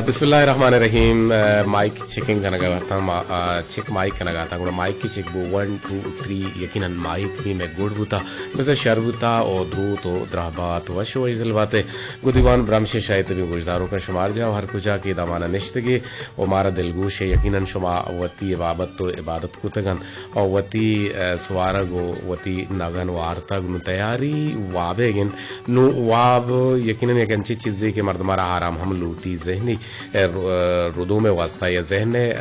بسم اللہ الرحمن الرحیم۔ اے، مائیک چیکنگ کنگا اتاں، ما-، آ، چیک مائیک کنگا اتاں، گڑا مائیک کی چیک بو، ون، ٹو، تھری، یقیناً مائیک بھی میں گڈ بوتا، بزاں شر بوتا، او دروت و دراہ بات، وش و ایزل باتے۔ گو دیوان برمش شاید بھی گوشداروں کا شمار جا، ہر کجا کہ دامانا نشتگے، و مارا دلگوش ہے، یقیناً شما وتی عبادت و عبادت کتگن، او وتی، اے، سوارگ و وتی نگن و آرتگ، نو تیاری وابے گن۔ نو واب یقیناً یک انچیں چیزے کہ مردمارا آرام ہم لوٹی، ذہنی، اے، ر-، اے، ردوم واسطہ یا ذہن، اے،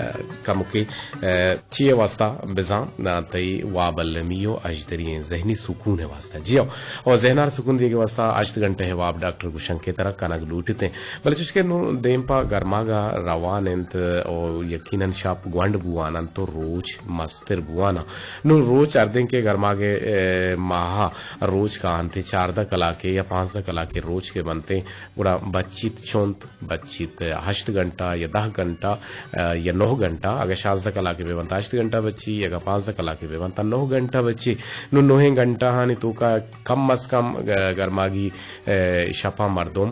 کمکے، اے، چیئے واسطہ بزاں، نا، تئی واب المی و اجدری ہیں، ذہنی سکون واسطہ۔ جی ہو، او ذہنار سکون دیگے واسطہ ہشت گھنٹہ واب ڈاکٹر گوشن کہ ترا کنگ لوٹتے۔ بلے چوشکہ نوں دیم پہ گرماگ ءَ روان انت ءُ یقیناً شپ گونڈ بوان انت ءُ روچ مستر بوان انت۔ نوں روچ ہردیں کہ گرماگ ءِ، اے، ماہ ءَ روچ کاینت، چاردہ کلاکے یا پانزدہ کلاکے روچ کہ بنت، گڑا بچیت چنت، بچیت ہشت گھنٹہ یا دہ گھنٹہ، اے، یا نو گھنٹہ، اگہ شانزدہ کلاکے بہ بنت ہشت گھنٹہ بچی، اگہ پانزدہ کلاکے بہ بنت نو گھنٹہ بچی۔ نوں نوہیں گھنٹہ ہانی توکا کم از کم، اے، گرماگی، اے، شپاں مردم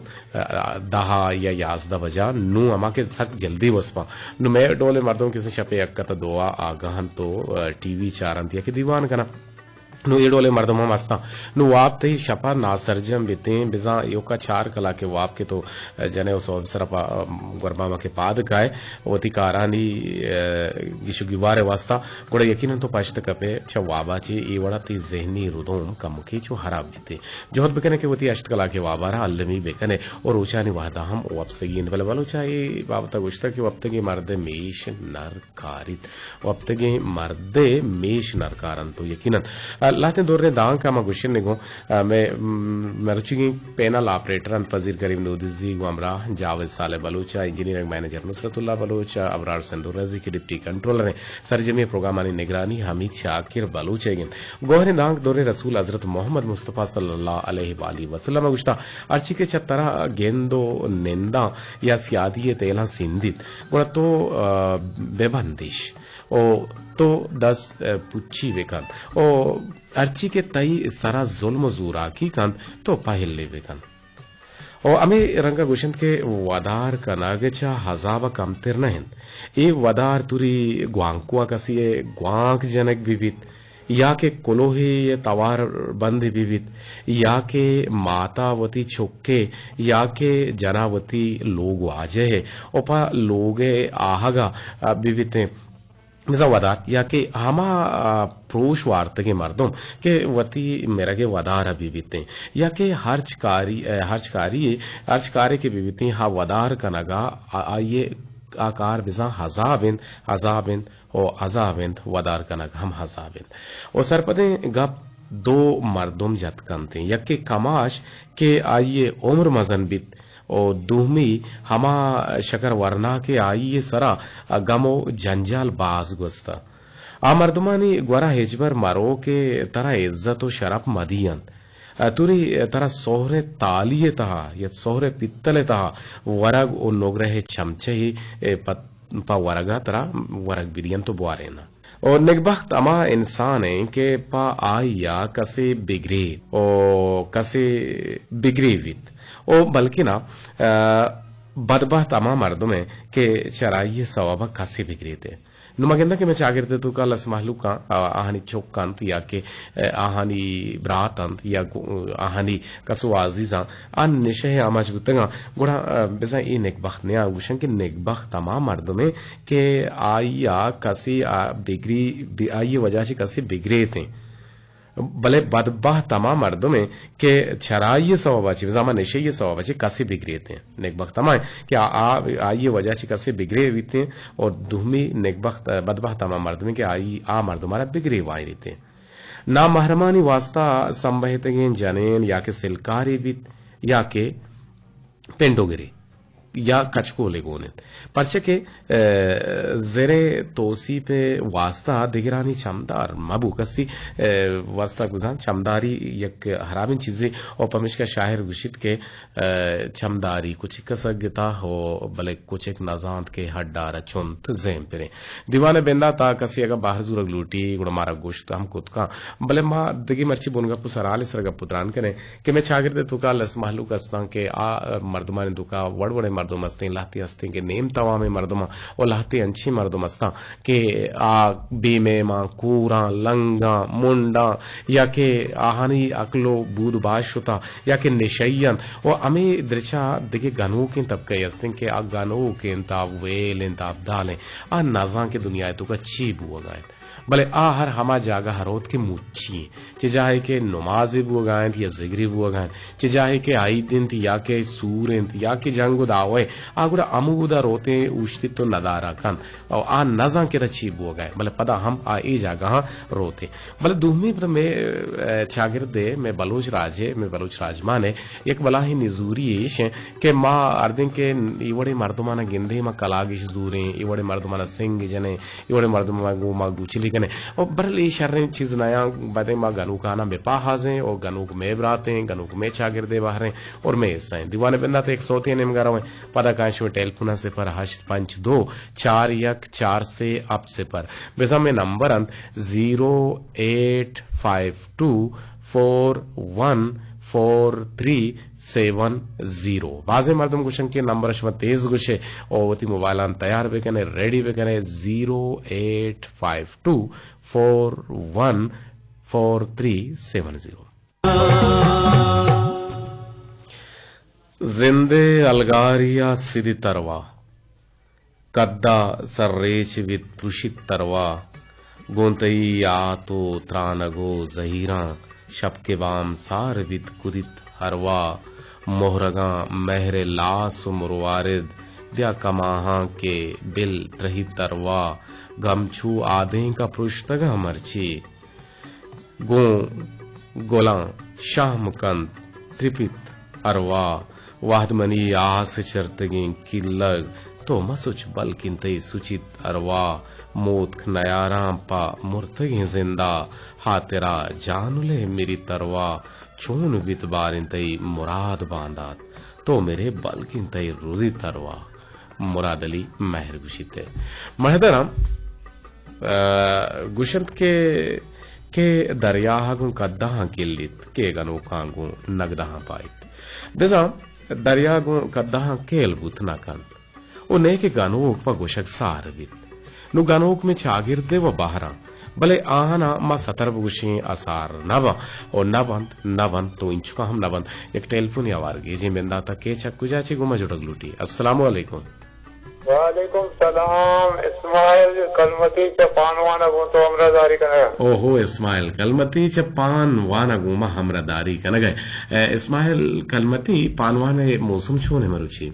دہ یا یازدہ بجا، نوں ہما کہ سک جلدی وسپاں۔ نوں مئے ڈولیں مردم کسے شپے یک تا دو آ آگاہ انت و، اے، ٹی وی چارنت یا کہ دیوان کناں۔ نوں اے ڈولیں مردم ہم ہستاں۔ نوں واب تئی شپا ناسرجم بیتیں، بزاں ایوکا چار کلاکے واب کہ تو، اے، جنے و سوب سرا پا، اے، گورباما کہ پاد کائے وتی کارانی، اے، گیش و گیوار واسطہ، گڑا یقیناً تو پشت کپے چہ وابا چی اے وڑا تی ذہنی ردوم کمکے چو ہراب بیتیں۔ جہد بکنے کہ وتی ہشت کلاکے وابارا المی بکنے و روچانی وہدا ہم وپسگی انت۔ بلے بلوچا اے بابتا گوشتگ کہ وپتگیں مردے میش نر کاریت۔ وپتگیں مردے میش نر کارنت و یقیناً، اے، لہتیں دوریں دانکا ما گوشن نگوں، اے، مئے، م، مروچیگیں پینل آپریٹر انت پذیر کریم نودزی گوں ہمراہ جاوید صالح بلوچ، انجینئرنگ منیجر نصرت اللہ بلوچ، ابرار سندھ رازی کہ ڈپٹی کنٹرولر انت۔ سرجمی پروگرامانی نگرانی حمید شاکر بلوچ ئیگ انت۔ گوہریں دانک دریں رسول حضرت محمد مصطفی صلی اللہ علیہ و آلہ وسلم ءَ گوشتا، ہرچی کہ چہ ترا گند و ننداں یا سیادی ءِ تیلاں سندیت، گڑا تو، آ، بہ بندیش و تو دست، آ، پچی بکن و ہرچی کہ تئی سرا ظلم و زوراکی کنت، تو پہلے بکن۔ و ہمے رنگ ءَ گوشنت کہ ودار کنگ چہ عذاب ءَ کمتر نہ انت۔ اے ودار توری گوانکو ءَ کسی ءِ گوانک جنگ بہ بیت، یا کہ کلوہے ءِ توار بندے بہ بیت، یا کہ ماتا وتی چکے، یا کہ جنا وتی لوگ واجہ ءِ و پہ لوگ ءِ آہگ ءَ بہ بیتیں۔ بزاں ودار یا کہ ہما، آ، پروش وارتگیں مردم کہ وتی مرگ ءِ ودار ءَ بہ بیتیں یا کہ ہرچ کاری، اے، ہرچ کاری، ہرچ کارے کہ بہ بیتیں، ہا ودار کنگ ءَ آ-، آئی ءِ آ کار بزاں عذاب انت، عذاب انت و عذاب انت، ودار کنگ ہم عذاب انت۔ و سرپدیں گپ دو مردم جت کنت، یکے کماش کہ آئی ءِ عمر مزن بیت، و دومی ہما شکر ورنا کہ آئی ءِ سرا گم و جنجال باز گوستہ۔ آ مردمانی گورا ہچبر مرو کہ ترا عزت و شرپ مدی انت۔ توری ترا سہر ءِ تالی ءِ تہا یا سہر ءِ پتل ءِ تہا ورگ و نگرہ ءِ چمچہ ءَ پہ، پہ ورگ ءَ ترا ورگ بدی انت و بوارین انت۔ و نگبخت ہما انسان انت کہ پہ آئی ءَ کسے بگریت و کسے بگریویت و بلکنا، آ، بدبخت ہما مردم انت کہ چرائی ءِ سوب ءَ کسے بگریت۔ نوں ما گنداں کہ مئے چاگرد ءِ توکا لس مہلوکاں، آ، آہانی چک انت یا کہ، آ، آہانی برات انت یا گو-، آہانی کس و عزیزاں آ نشہ ءِ آماچ بوتگاں، گڑا، آ، بزاں اے نگبخت نیاں گوشن کہ نگبخت ہما مردم انت کہ آئی ءَ کسے آ بگری، بی-، آئی ءِ وجہ چہ کسے بگریتیں۔ بلے بدبخت ہما مردم انت کہ چرائی ءِ سوب ءَ چہ، بزاں ہما نشہ ءِ سوب ءَ چہ کسے بگریتیں۔ نگبخت ہما انت کہ آ، آ، آئی ءِ وجہ چہ کسے بگریویتیں، اور دومی نگبخت، بدبخت ہما مردم انت کہ آئی، آ مردم ءَ را بگریوائینیتیں۔ نامحرمانی واسطہ سمبہتگیں جنین یا کہ سلکارے بیت یا کہ پنڈوگرے یا کچکولے گون انت۔ پرچہ کہ، اے، زر ءِ توسیپ ءِ واسطہ دگرانی چمدار مبو۔ کسی، اے، واسطہ گزان چمداری یک ہرابیں چیزے و پمیشکا شاعر گوشیت کہ، اے، چمداری کچک کسگ گتا ہو، بلے کچک نزانت کہ ہڈار چنت زیم پریں۔ دیوان ءِ بندات ءَ کسے اگاں بہر زورگ لوٹی، گڑا مارا گوشت ہم کت کن۔ بلے ما دگہ مرچی بنگپ و سرحال ءِ سر گپ و تران کنیں کہ مئے چاگرد ءِ توکا لس مہلوک استاں کہ آ مردمانی توکا وڑ وڑیں مردم ہستیں، لہتے ہستیں کہ نیم توامیں مردماں و لہتے انچیں مردم ہستاں کہ آ بے میماں، کوراں، لنگاں، منڈاں یا کہ آہانی عقل و بود باش شتا یا کہ نشئی انت و ہمے درچا دگہ گنوکیں طبقہ ہستیں کہ آ گنوک انت، آ ویل انت، آ ابدال انت، آ نزاں کہ دنیا ءِ توکا چی بوگا انت۔ بلے آ ہر ہما جاگہ ءَ روت کہ مچی انت، چہ جاہے کہ نمازے بوگا انت یا ذگرے بوگا انت، چہ جاہے کہ عید انت یا کہ سور انت یا کہ جنگ و دعوہ، آ گڑا ہمودا روتیں اوشتیت و ندارہ کنت و آ نزانت کہ ادا چی بوگا انت، بلے پدا ہم آ اے جاگہاں روتیں۔ بلے دومی پدا مئے، ء، چاگرد ءِ، مئے بلوچ راج ءِ، مئے بلوچ راجمان ءِ یک بلاہیں نزوری ایش انت کہ ما ہردیں کہ اے وڑیں مردماناں گندیں، ما کلاگ اش زوریں، اے وڑیں مردماناں سنگ جنیں، اے وڑیں مردماں گوں ما گوچلی کنیں۔ او برل اے شریں چیز نیاں، بدیں ما گنوکاناں بہ پاہازیں، او گنوک مئے براتیں، گنوک مئے چاگردے بہریں، اور مئے حصہ ایں۔ دیوان بندات ءِ یک سوتے نیمگا رویں، پدا کائیں شمئے ٹیلیفوناں صفر ہشت پنچ دو چار یک چار سے ہپت صفر۔ بزاں مئے نمبر انت زیرو ایٹ فائیو ٹو فور ون فور تھری سیون زیرو۔ بازیں مردم گوشن کہ نمبر شما تیز گوشے او وتی موبائلان تیار بکنے، ریڈی بکنے، زیرو ایٹ فائیو ٹو فور ون فور تھری سیون زیرو۔ زندے الگاریا سدی تروا، کدا سر ریچ بیت پرشیت تروا، گوں تئی آت و ترانگ و زہیراں، شپ کہ بام سار بیت کدیت ہروا، مہرگاں مہر لاس و مروارد، بیا کماہاں کہ بل ترہیت تروا، گم چو آدینک ءَ پرشتگاں مرچی۔ گوں گلاں شہم کنت ترپیت ارواہ، وہد منی آس ءِ چرتگیں کلگ، تو مسچ بلکیں تئی سچیت ارواہ، موتک نیاراں پہ مرتگیں زندا، ہاترا جانلے مریت ارواہ، چون بیت باریں تئی مراد باندات، تو مرے بلکیں تئی رزیت ارواہ۔ مراد علی مہر گوشیت۔ مہدراں، ء، گوشنت کہ، کہ دریا گوں کدہاں کلیت، کہ گنوکاں گوں نگدہاں پائیت۔ بزاں دریا گوں کدہاں کیل بوت نہ کنت۔ و نئے کہ گنوک پہ گوشگ سار بیت۔ نوں گنوک مئے چاگرد ء و بہراں، بلے آہاناں ما ستر بگوشیں آ سار نہ باں و نہ بنت، نہ بنت و انچکاں ہم نہ بنت۔ یک ٹیلیفونی ہوار گیجیں بندات ء، کئے چہ کجا چہ گوں ما جڑگ لوٹی؟ السلام علیکم۔ وعلیکم سلام، اسماعیل کلمتی چہ پانوان ء گوں تو ہمراہ داری کنگ ء۔ اوہو، اسماعیل کلمتی چہ پانوان ء گوں ما ہمراہ داری کنگ ء۔ اے، اسماعیل کلمتی، پانوان ء موسم چون ء مروچی؟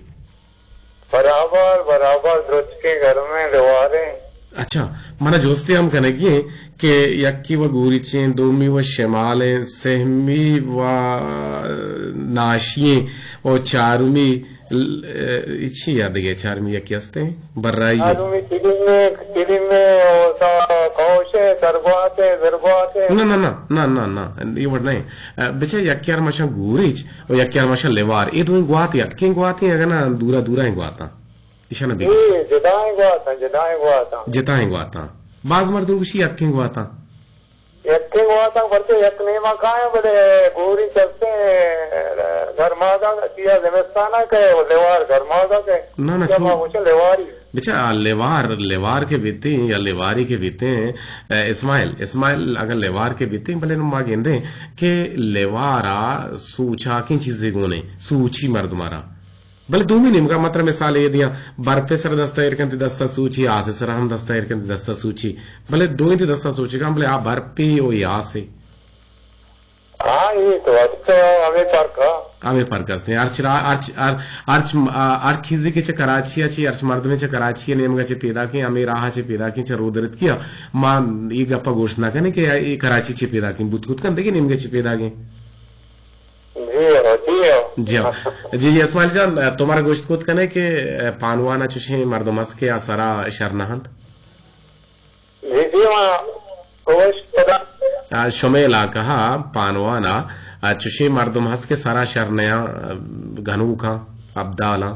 برابر، برابر، درچکیں گرمیں، لیواریں۔ اچھا، منا جستے ہم کنگی ایں کہ یکی و گوریچیں، دومی و شمالیں، سہمی و ناشییں و چارمی ل-، اے، چی یاد گئے؟ چارمی یکی ہستیں؟ برائی۔ چارمی تلیمیں، تلیمیں و تا کوشیں، سرگواتیں، زرگواتیں۔ نہ، نہ، نہ، نہ، نہ، نہ، یہ وڑ نہیں۔ اے، بچا یکی ارمشاں گوریچ، و یکے ء ماشاء لیوار۔ اے دوئیں گوات یکیں گواتیں، اگاں نہ دورا دورائیں گواتاں۔ ایشاں نہ بگوش۔ اے جدائیں گواتاں، جدائیں گواتاں۔ جتائیں گواتاں۔ باز مردم گوشی یکیں گواتاں۔ یکیں گواتاں، پرچہ یک نیما کائیں، بلے گوری چستیں گرماداں، چیا زمستانا کہ لیوار گرماداں کہ۔ نہ، نہ، چیا چو ما گوشیں لیواری۔ بچا، آ لیوار، لیوار کہ بیتیں یا لیواری کہ بیتیں، اے، اسماعیل، اسماعیل اگاں لیوار کہ بیتیں، بلے نوں ما گندیں کہ لیوارا سوچاکیں چیزے گونے، سوچی مردمارا۔ بلے دومی نیمگا مطلب مثال اے دیاں، برپے سر دستا ایر کنتی دستا سوچی، آسے سر ہم دستا ایر کنتی دستا سوچی۔ بلے دوئیں تی دستا سوچی کن، بلے آ برپے و یا آسے۔ ہاں، اے تو است، ہمے فرق ء۔ ہمے فرق است۔ ہرچ را-، ہرچ، ہر-، ہرچ، آ، ہر چیزے کہ چہ کراچی ء چہ، ہرچ مردمے چہ کراچی ء نیمگ ء چہ پیداکیں، ہمے راہ ء چہ پیداکیں، چہ رودرتکی ء ما اے گپ ء گوشت نہ کنیں کہ اے کراچی چہ پیداکیں، بوت کت کنت کہ نیمگ ء چہ پیداکیں۔ جی ہو، جی ہو۔ جی ہو۔ جی، جی، اسماعیل جان، تو مارا گوشت کت کنے کہ پانوان ء چوشیں مردم است کہ آ سرا شر نہ انت؟ جی، جی، ما گوشت پدا۔ آ، شمئے علاقہ ء پانوان ء، آ، چشیں مردم ہست کہ سرا شر نیاں، آ، گنوکاں، ابدالاں؟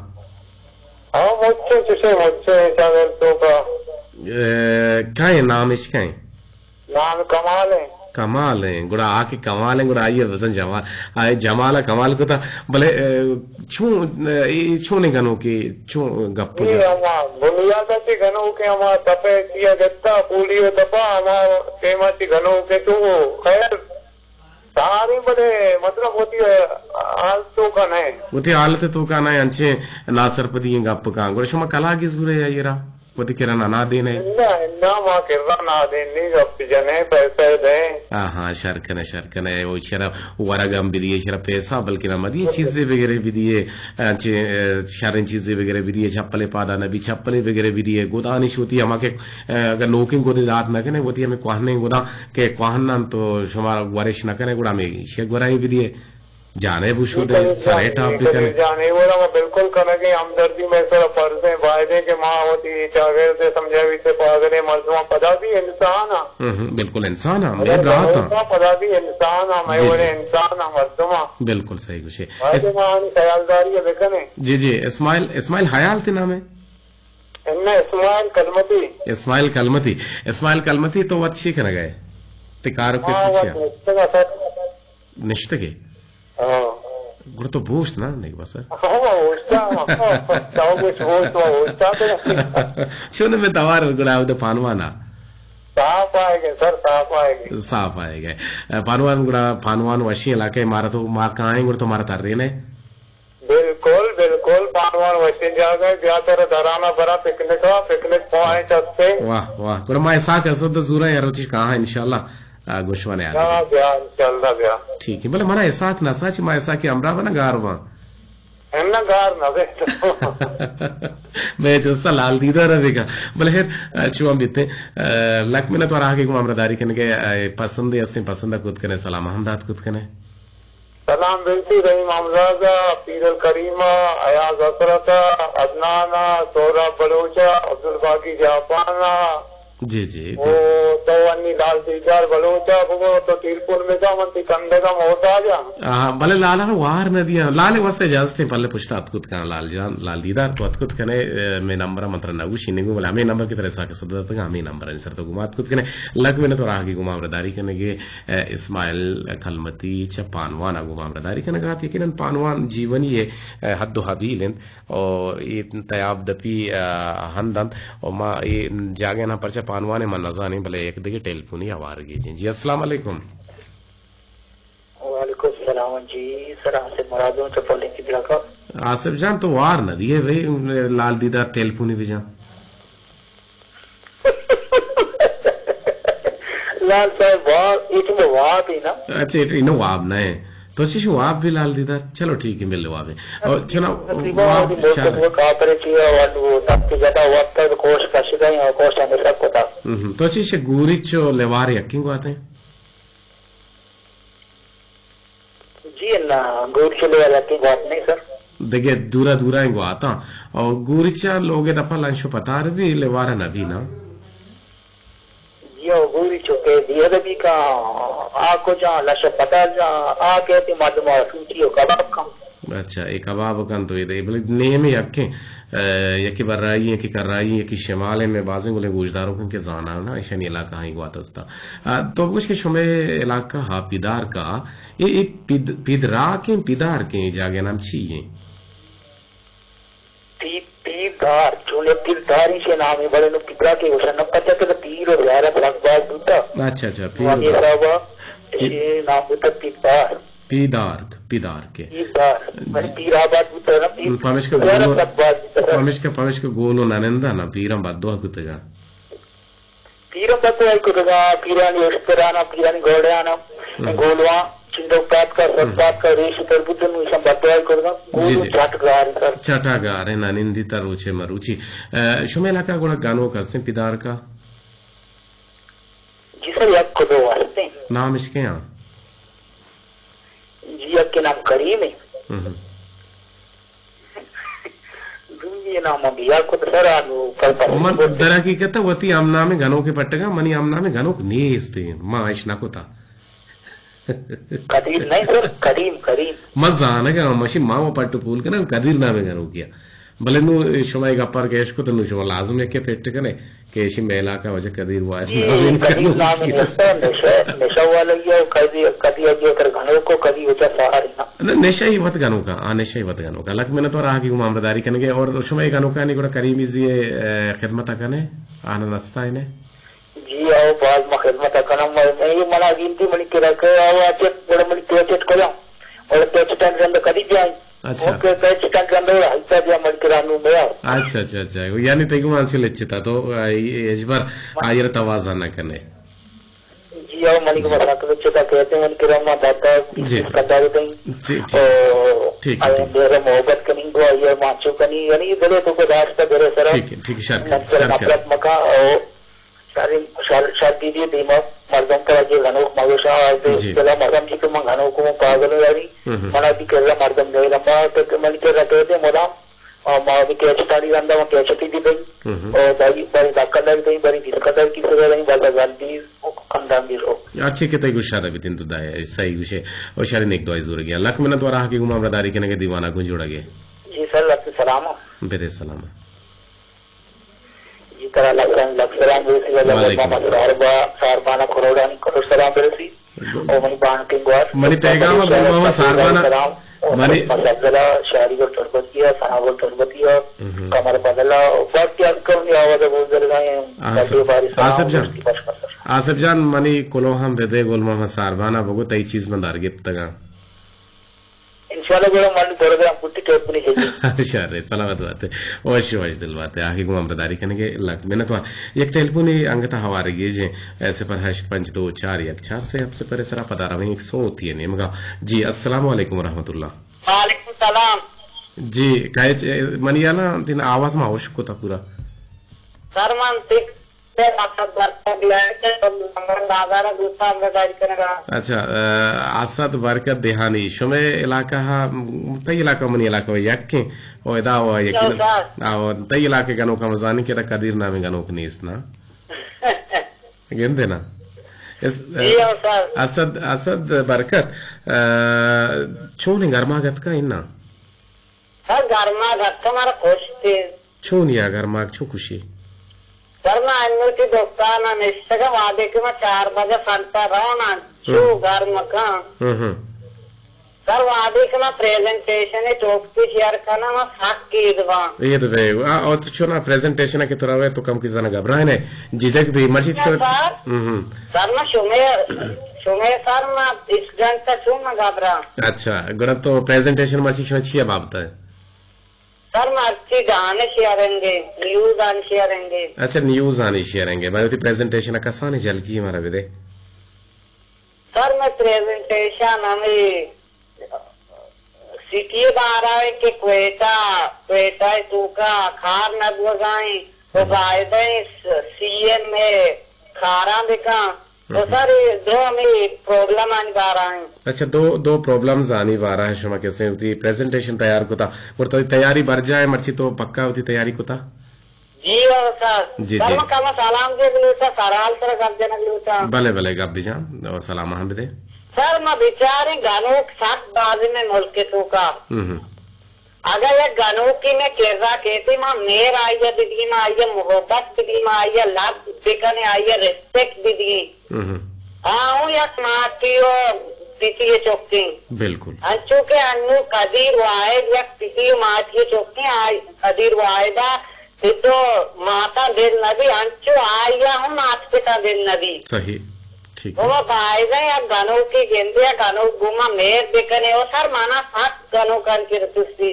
ہاں، مچیں چشیں، مچیں چاگرد توکا۔ اے، کئے نام اش کئے؟ نام کمال ایں۔ کمال ایں، گڑا آ کہ کمال ایں، گڑا آئی ءَ بزاں جمال، آئی جمال ءَ کمال کتا۔ بلے، اے، چون، اے چونیں گنوکے، چون گپ و اے جا؟ ہما بنیاد ءَ چہ گنوکے، ہما تپ ءَ چیا گتا، پولیو تپا، ہما ٹیم ءَ چہ گنوکے تو خیر، ساریں، بلے مطلب وتی حال توکا نہ ایں۔ وتی حالت توکا نہ ایں، انچیں ناسرپدی ایں گپ کاں۔ گڑا شما کلاگے زورے آئی را؟ وتی کرا نادین ئے؟ نہ، نہ، ما کرا نادین نیں، گپ جنیں، پیسہ دیں۔ ہاں، ہاں، شر کنے، شر کنے، او شرا ورگ ہم بدیے، شرا پیسہ، بلکہ نہ مدیے، چیزے بگرے بدیے، انچیں، اے، شریں چیزے بگرے بدیے، چپلے پادا نبی، چپلے بگرے بدیے، گدانی شوتی ہما کہ، اے، اگر نوکیں گدے دات نہ کنے، وتی ہمیں کوہنیں گداں کہ کوہن انت تو شما ورش نہ کنے، گڑا ہمیں شے گورا ہی بدیے۔ جانے بوشو دے، سرے ٹاپ بکنے۔ جانے وڑا ما بالکل کنگے، ہمدردی میں سر فرض ہیں، باید ہیں کہ ما وتی چاگرد سمجھاوی سے پاگلیں مردماں پدا بھی انسان ہاں۔ ہم، ہم، بالکل انسان ہاں، مئے برات ہاں۔ پدا بھی انسان ہاں، میں جی، وڑے جی۔ انسان ہاں، مردم ہاں۔ بالکل صحیح گوشے۔ باید اس- ما آنی خیالداری بکنے۔ جی، جی، اسماعیل، اسماعیل حیال تے نام ہے؟ انہ اسماعیل کلمتی۔ اسماعیل کلمتی، اسماعیل کلمتی تو وت چی کنگا ئے؟ تے کار و کسب چی؟ نشتگے؟ ہاں۔ گڑا تو بوشت نا، نہیں بس۔ ہاں، بوشتا، ہاں، تو بوشت، بوشت، بوشتا تو۔ چون میں توار گڑا اود پانوانا۔ صاف آئے گئے سر، صاف آئے گئے۔ صاف آئے گئے۔ پانوان گڑا، پانوان وشی علاقہ مارا تو، ما کائیں گڑا تو مارا تر دینے۔ بالکل، بالکل، پانوان وشیں جاگہ، بیا ترا درانا برا پکنک ءَ، پکنک پوائنٹ ہستے۔ واہ، واہ، گڑا ما اسحاق اسد زورا یا روچی کہاں انشاءاللہ۔ آ، گوشوانے آ بیا، بیا، انشاءاللہ بیا۔ ٹھیک ہے، بلے منا اسحاق نہ سا چی، ما اسحاق کے ہمراہ بنا گار واں۔ ہم نہ گار نہ بے۔ میں چستا لال دیدار بکا۔ بلے خیر، آ، چو ہم بیتے، آ، لک منت اور آگے کو ہمراہ داری کنگے، آ، پسندے استیں، پسندہ کت کنے، سلام ہم دات کت کنے۔ سلام بنتی رحیم ہمزاد ءَ، پیر الکریم ءَ، ایاز حسرت ءَ، عدنان ءَ، سہراب بلوچ ءَ، عبدالباقی جاپان ءَ۔ جی، جی، او تو انی لال دیدار بلوچ ءَ بگو، تو ٹیلیفون بکا، من تی کندگ ءَ محتاج آں۔ آ، بلے لال ءَ وار نہ دیاں۔ لال ءِ واسطہ اجازت ہیں، پلے پشت ات کت کن لال جان، لال دیدار تو ات کت کنے، اے، میں نمبر من ترا نہ گوشی نگو، بلے ہمیں نمبر کہ ترا ساکہ صدر تک ہمیں نمبر انسر تو گمات کت کنے۔ لک منت اور آگے گما ہمراہ داری کنگے۔ اے، اسماعیل کلمتی چہ پانوان ءَ گوں ما ہمراہداری کنگ ءَ ات۔ یقیناً پانوان جیونی ءِ، اے، حد و حبیل انت و اے تیاب دپی، اے، ہند انت و ما اے جاگہ نا پرچہ پانوان ءَ من نزانیں، بلے یک دگہ ٹیلیفونی ہوار گیجیں۔ جی، السلام علیکم۔ وعلیکم السلام جی، سر آصف مراد ہوں چہ پولیسی بلاک ءَ۔ آصف جان تو وار نہ دیے بھئی، لال دیدار ٹیلیفونی بجان۔ لال صاحب، واب، اے تو واب ہی نا۔ اچھا، اے تو انو واب نہ ہے۔ تو چش واب بھی لال دیدار؟ چلو ٹھیک ہے، مل واب ہے۔ اور چنا تقریباً واب وادی موسم چل وہ کافر چی ہے، اور وہ تب کی زیادہ وقت ہے، کوش کشیدہ ہے اور کوش ہمیں سب کو تھا۔ ہم، تو چش گوری چو لیوار یکیں گواتے ہیں؟ جی نہ، گوریچ ءِ لیوار یکیں گوات نہ ایں سر۔ دگہ دورا دورا ایں گواتاں۔ او گوریچ ءَ لوگ ءِ دپا لنش و پتار بی، لیوار ءَ نہ بی نا۔ جی او گوریچ ءَ کہ بی ادبی کا آ کو جان، لنش و پتار جان، آ کہتے مردم ءَ سوچی و کباب کن۔ اچھا، اے کباب کن تو اے دے، بلے نیم یکیں، اے، یکی برائی، یکی کرائی، یکی شمال، میں بازیں گلیں گوشداروں کن کہ زاناں نا، ایشانی علاقہ ہاں گوات استا۔ آ، تو بگوش کہ شمئے علاقہ ہا پیدارکا، اے، اے پید-، پیدراکیں، پیدارکیں جاگہ نام چی ایں؟ پی-، پیدار، چون یک پیداری سے نام ہے، بلے نو پیدراکے گوشن، نہ پتہ کہ پیر و زیارت لگ باز بوتا۔ اچھا، اچھا، پیر و ہمیں زیارت۔ صاحبہ، پی-، اسے نام بوتا پیدار۔ پیدارک، پیدارکے۔ پیدار، من پیر آباد بوتا نا، پیر پمشکا زیارت گولو، لگ باز بوتا۔ پمشکا، پمشکا گولو ننندا نا، پیرم بددعا کتگا۔ پیرم بدوائی کتگاں، پیرانی اشترانا، پیرانی گوڑیانا، ہم۔ گولواں، چندوک پاتکا، سد ہم۔ پاتکا، ریش تر بوتن، ایشان بدوائی کتگاں، جی، گولو جی۔ چٹ گار سر۔ چٹا گار ہے، نا نندی تر روچے مروچی۔ اے، شمے علاقہ گوڑا گانوک ہستیں پیدارکا؟ جی سر، یک کدو ہستیں۔ نام اشکے ہاں؟ جی، یک نام کریم ہے۔ ہم۔ دومی نام بیا کت سر آنو کل پس من در حقیقت وتی ہم نام گنوک پٹگا، منی ہم نام گنوک نیست، ما اش نہ کتا۔ قدیر نہیں سر، کریم، کریم۔ من زانگا، مشی ما و پٹ پول کنا، قدیر نام گنوکیا۔ بلے نو شما اے گپار گیش کت، نو شما لازم ہے کہ پٹ کنے۔ کہ ایشی میلا کا وجہ قدیر واحد جی، نام قدیر نام نشہ، نشہ، نشہ والا ہی ہے، کدی، کدی اگے کر گھنو کو، کدی وجہ سہار نہ۔ نہ، نشہ ہی وت گھنو کا، ہاں، نشہ ہی وت گھنو کا۔ لک منت اور آگی گم امرداری کنگے اور شما ایک گھنو کا نہیں گڑا کریمی زی، اے، خدمت کنے، آنا نستا ہے نے۔ جی، آؤ، باز ما خدمت کنم، میں، میں یہ منا گینتی منی کرا کہ آؤ، آ چٹ، بڑا منی کرا چٹ کجا، اور کرا چٹان رند کدی جائیں۔ اچھا۔ اوکے، کرا چٹان رند اور ہلتا جا منی کرا نو میا۔ اچھا، اچھا، اچھا۔ یعنی تئی گمان سے لچتا تو، آ، یہ اجبر آئیر توازن نہ کنے۔ جی، آؤ، منی کو جی۔ مساکل چتا کہتے ہیں، منی کرا ما داتا جی۔ اس کا داری دیں۔ جی، ٹھیک۔ اور ٹھیک، آئے ٹھیک۔ میرا محبت کنی گو، آئیے مانچو کنی، یعنی یہ دلے تو کو داشتا دلے سرا۔ ٹھیک ہے، ٹھیک ہے، شر کر، من سرا شر کر۔ نفرت مکا، اور شر، شر، شر دی دی دیما مردم ترا جے گنوک مگوشاں، آ دے جی۔ دلا مردم جی کہ من گنوک ہوں، پاگل ہوں، یعنی ہم ہم۔ منا بھی کرا مردم دے لمبا، تو من کرا کہتے مدام، اور ما بھی کیچ تاڑی رندا، من کیچ تی دی بھئی، ہم ہم۔ اور بھائی، بھائی دکا در دیں، بھائی بیسکا در کی سزا دیں، بھائی گل دی، خاندان دی رو۔ اچھے کہ تئی گوشا دا بیتین تو دائے، صحیح گوشے، اور شر نیک دعائی زور گیا۔ لکھ منت ورا کہ گما امرداری کنے کے دیوانا گنجوڑا گئے۔ جی سر، لکھ سلام۔ بدے سلام۔ جی، ترا لکھ، لکھ سلام برسی، واللہ وعلیکم محمد السلام۔ صاحب، صاحبانا کروڑانی کروڑ سلام برسی۔ گو-، او منی بانکیں گوار۔ منی پیغام گل محمد صاحبانا۔ سلام۔ منی مسجلہ، شاعری گل تربتیا، ثنا گل تربتیا، ہم۔ قمر بدلا، باقی از کم یہ آواز بزرگائیں، ہاں سر۔ باری سلام آصف جان۔ برسی، بس، بس، بس۔ آصف جان، منی کلو ہم بدے گل محمد صاحبانا، بگو تئی چیز من در گپتگاں۔ انشاءاللہ گڑا من پروگرام کٹی ٹیپ کنی چاہیے۔ شر، سلامت بات ہے۔ وش وش دل بات ہے۔ آخی گم امرداری کنگے لک منت وار۔ یک ٹیلیفونی انگتا ہوارگی جے، اے، صفر ہشت پنچ دو چار یک چار سے ہفت صفر سرا پدا رویں ایک سو تی نیمگا۔ جی، السلام علیکم ورحمۃ اللہ۔ وعلیکم السلام۔ جی، کائے چ-، منی یالا تین آواز ما ہوش کو تا پورا۔ سر من تے اسد برکت دیہانی کہ تو لندن بازار ء دوستاں امرداری کنگ ء۔ اچھا، ا، اسد برکت دیہانی، شمئے علاقہ ء، تئی علاقہ منی علاقہ ء یکیں، او ادا او یقیناً، او تئی علاقہ گنوک ہم زانی کہ ادا قدیر نامیں گنوک نیست نا؟ گندے نا؟ اس، جی، او سر۔ اسد، اسد برکت، ا، چون گرما گتکا انا؟ سر، گرماگ اتکہ مارا کشت۔ چونیا گرماگ چو کشی؟ سر، ما انوتی دکان ء نشتگاں، وہدے کہ ما چار بجہ سنٹر روناں، چو ہم۔ گرم کن۔ ہم ہم۔ سر، وہدے کہ ما پریزنٹیشن ء ٹوپک شیئر کناں، ما سک اید باں۔ اید بے، آ، او تو چونا پریزنٹیشن ء کہ تو روے تو کم کی زنگ گھبرائے نے، جھجک بھی مرچی نہ چو-، سر۔ ہم ہم۔ سر، ما شمے، شمے سر، ما اسٹوڈنٹ ء چون نہ گھبراں۔ اچھا، گڑا تو پریزنٹیشن مرچی شما چیا بابت ہے؟ سر، مرچی دانش یا رنگے، نیوز آن شیا رنگے۔ اچھا، نیوز آن ایشی رنگے۔ بلے وتی پریزنٹیشن ء کسانیں جھلکی مارا بدے۔ سر، میں پریزنٹیشن ہمیں سٹی بارہ ہے کہ کوئٹہ، کوئٹہ توکا کار نہ بوگائیں، تو ہم۔ باید ہے سی ایم اے کاراں بکاں۔ تو ہم۔ سر، اے دو ہمے پرابلم آنی بارہ ہیں۔ اچھا، دو، دو پرابلمز آنی بارہ ہیں، شما کسے وتی پریزنٹیشن تیار کتا۔ گڑا تئی تیاری برجاہ ہے، مرچی تو پکا وتی تیاری کتا؟ جی او سر۔ جی، سر، جی۔ ما کما سلام دے لوٹا، سرال سر گپ جنگ لوٹا۔ بلے، بلے، گپ بجان، او سلام ہم بدے۔ سر، ما بیچاریں گنوک سک بازی میں ملک توکا۔ ہم ہم۔ اگاں یک گنوکے مئے کرا کیت، ما مہر آئی ء بدئیں، ما آئی ء محبت بدئیں، ما آئی ء لب بکنیں، آئی ء ریسپیکٹ بدئیں۔ ہم۔ آ اوں یک ماتی ء پتی ء چکیں۔ بالکل۔ انچو کہ انوں قدیر واحد یک پتی ء ماتی ء چکیں، آ قدیر واحد ء پت ء ماتاں دل نہ بی، انچو آئی ء ہم مات پتاں دل نہ بی۔ صحیح۔ ٹھیک ہے۔ بابا، بایدیں یک گنوکے گندے، یک گنوک گوما مہر بکنے۔ او سر، منا سک گنوکان کرا ترسی۔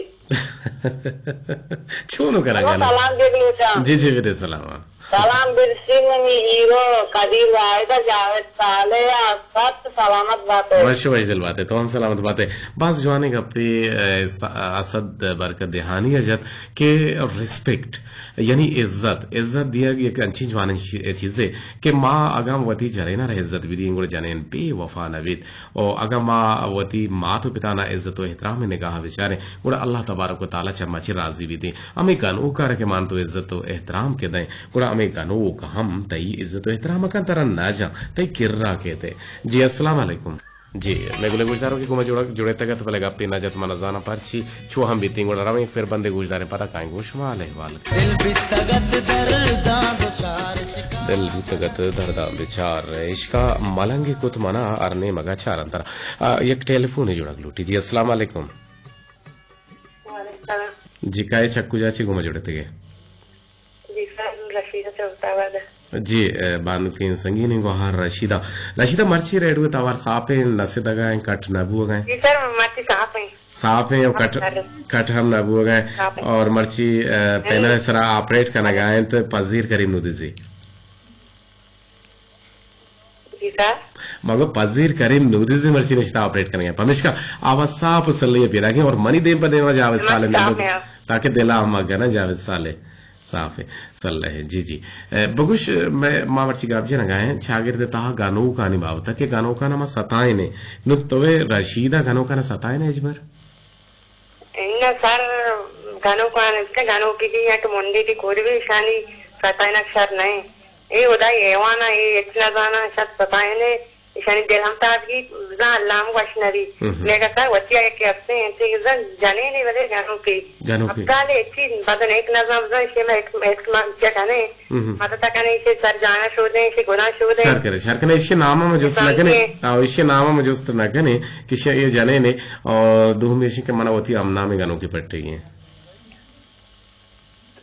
چونو کرا بابا، گنوک؟ سلام دیگ لوٹاں۔ جی، جی، بدے سلام۔ سلام برسی منی ہیرو قدیر واحد ء، جاوید صالح ء، سک سلامت بات۔ وش وش دل باتے، تو ہم سلامت باتے۔ باز جوانیں گپے، اے، س-، اسد برکت دیہانی ء جت کہ ریسپیکٹ، یعنی عزت، عزت دیگ یک انچیں جوانیں چی-، چیزے کہ ما اگاں وتی جنین ء را عزت بدییں، گڑا جنین بے وفا نہ بیت۔ و اگاں ما وتی مات و پتانا عزت و احترام نگاہ بچاریں، گڑا اللہ تبارک و تعالی چہ ما چی راضی بیت۔ ہمے گنوکار کہ مان تو عزت و احترام کہ دیں، گڑا ہمے گنوک ہم تئی عزت و احترام کن ترا نہ جاں، تئی کرا کیتے۔ جی، السلام علیکم۔ جی، مئے گلیں گوشداروکے گوں ما جڑ-، جڑتگ ات، بلے گپے نہ جت، من نزاناں پرچی چو ہم بیتیں، گڑا رویں پھر بندے گوشداریں، پدا کائیں گوں شما حال احوال۔ دل بیتگ ات درداں دل بوتگ ات درداں بچار، عشقا ملنگے کت منا ہر نیمگا چاران ترا۔ آ، یک ٹیلیفونے جوڑگ لوٹی۔ جی، السلام علیکم۔ وعلیکم السلام۔ جی، کئے چہ کجا چی گوما جوڑتگے؟ جی سر، رشیدہ تربت آباد۔ جی، اے، بانکیں سنگینیں گوہار رشیدہ۔ رشیدہ، مرچی ریڈیو توار صاف ایں، نسدگا ایں، کٹ نہ بوگا ایں؟ جی سر، مرچی صاف ایں۔ صاف ایں اور کٹ، کٹ ہم نہ بوگا ایں۔ صاف ایں۔ اور مرچی، اے، پینل سرا آپریٹ کنگا ایں تو پذیر کریم نودزی۔ جی سر۔ مگو پذیر کریم نودزی مرچی نشتا آپریٹ کنگا ایں۔ پمیشکا آواز صاف و سلے پیدا کے اور منی دیم پہ دیما جاوید صالح نندوک، تاکہ دلا ہم گنا جاوید صالح۔ صاف ایں، سلہ ایں، جی، جی۔ اے، بگوش، مئے، ما مرچی گپ جنگا ایں، چاگرد تہا گنوکانی بابتا کہ گنوکانا ما ستائیں۔ نو تو رشیدہ گنوکانا ستائیں اجبر؟ انگا سر گنوکان است، گنوکی دی یک منڈی دی کور بھی ایشانی ستائنک شر نہیں۔ اے ہدای حیوانا، اے ہچ نزانا، شر ستائنے۔ ایشانی دل ہم تازگی بزاں اللہ ہم وش نبی۔ مہم۔ میگا سر وتی یک ہستے انت کہ بزاں جنینے بلے گنوکے۔ گنوکے۔ اب کالے چی بدن ایک نظام بزاں ایشی میں ایک، ایک ماہ چکنے۔ مہم۔ مدد کنے ایشی سر جانا شودے، ایشی گناہ شودے۔ شر کرے، شر کنے، ایشی نام ہم جست نہ کنے۔ آ، ایشی نام ہم جست نہ کنے کہ شے یہ جنینے اور دومی ایشی کہ منا وتی ہم نام گنوکے پٹے گئے۔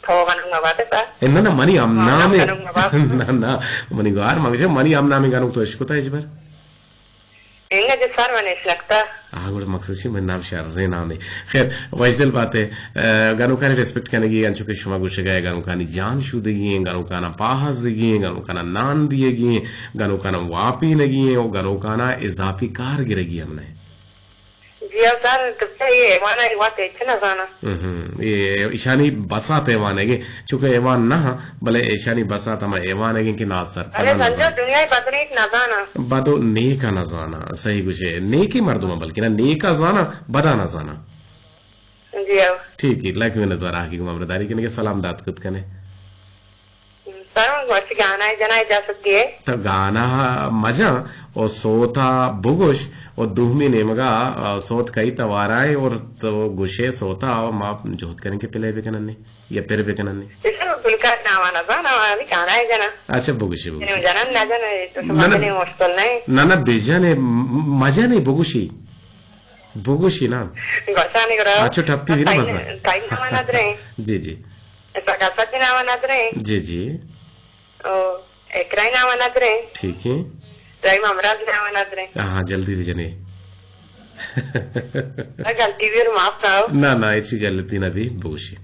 تو گنوک مباتے سر۔ اے نہ، نہ، منی ہم نام۔ نہ، نہ، منی گوار مگجہ، منی ہم نام گنوک تو اشکتا اجبر؟ انگا جو سر من اشنکتا۔ آ، گڑا مقصد چی، من نام شریں نامے۔ خیر، وشدل باتے، اے، گنوکانی ریسپیکٹ کنگی، انچو کہ شما گوشگا اے، گنوکانی جان شودگی ایں، گنوکانا پاہزگی ایں، گنوکانا نان دیگی ایں، گنوکانا واپینگی ایں، او گنوکانا اضافی کار گرگی ہم نہ۔ جی او سر، تو اے حیوان ء وت ہچ نہ زاناں۔ ہم، ہم۔ اے ایشانی بسات حیوان ہے کہ چونکہ حیوان نہ ہاں، بلے ایشانی بسات ہما حیوان ہے کہ ناسر پدا نہ زاناں۔ دنیا بدنیک نہ زاناں۔ بد و نیک نہ زاناں، صحیح گوشے۔ نیکی مردم بلکہ نہ نیکا زاناں، بدا نہ زاناں۔ جی او۔ ٹھیک ہے، لکھ منت وار آکی گما برداری کنے کہ سلام دات کت کنے۔ سر، من گوشت گانا ء جناں اجازت دیئے؟ تو گانا مجاں و سوتا بگوش و دومی نیمگا، آ، سوت کئی توارائے اور تو گوشے سوتا و ما جہد کریں کہ پلے بکنن نے یا پر بکنن نے۔ ایشاں گلکار ناما نزاناں، ہمیں گانا ء جناں۔ اچھا، بگوشی، بگوشی۔ جنن نہ جنن، تو نہ، نہ۔ مدنی مشکل نہیں۔ نہ، نہ، بجنے، م-، مجنے بگوشی۔ بگوشی نا۔ گوشانی گڑا۔ اچھا، ٹپی بھی نا بسا۔ تائی ناما ندریں۔ جی، جی۔ سکاسا جی ناما ندریں۔ جی، جی۔ او، اکرائی ناما ندریں۔ ٹھیک ہے۔ رحیم امراض ناما ندریں۔ ہاں، جلدی بھی جنے۔ غلطی بھی معاف کرو۔ نہ، نہ، ایسی غلطی نہ بھی، بگوشی۔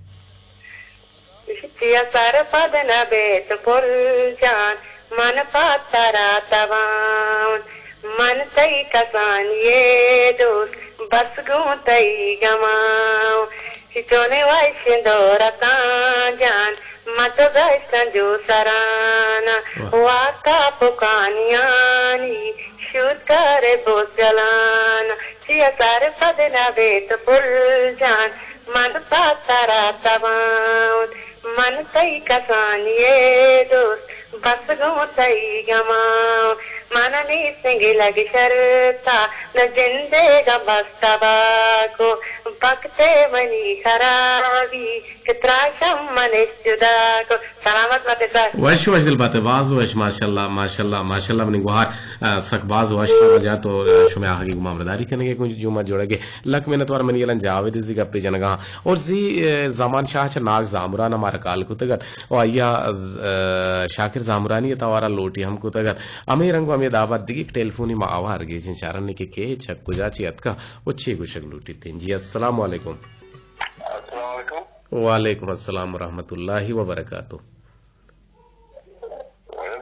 چیا سرپد نہ بیت پل جان، من پہ ترا توان۔ من تئی کسانی ء دوست، بس گوں تئی گمان۔ چونیں وشیں دور اتاں جان، من تو گشتاں جو سران۔ واہ۔ واتا پکانیانی شود کار بوت جلان۔ چیا سرپد نہ بیت پل جان، من پہ ترا توان۔ من تئی کسانی ء دوست، بس گوں تئی گمان۔ من نیستیں گلگ شرتا، نہ جندے گم بس تباہ کو۔ بخت منی خرابی، کہ ترا شم من جدا کو۔ سلامت بات سر۔ وش وش دل بات، باز وش، ماشاءاللہ، ماشاءاللہ، ماشاءاللہ، منی گوہار، آ، سک باز وش شما جات و، آ، شما آہگی گمان برداری کنگے کن جمعہ جوڑگے۔ لک منت وار منی الان جاوید زی گپے جنگا۔ اور زی، آ، زمان شاہ چہ ناگ زامران مارا کال کتگت۔ و آیا ز-، آ، شاکر زامرانی توارا لوٹی ہم کتگت۔ ہمیں رنگ و ہمیں دابت دیگی ٹیلیفونی ما آوار گیجیں چارنے کہ کے چک کجا چی اتکا و چی گوشگ لوٹی تین۔ جی السلام علیکم۔ السلام علیکم۔ وعلیکم السلام ورحمۃ اللہ وبرکاتہ۔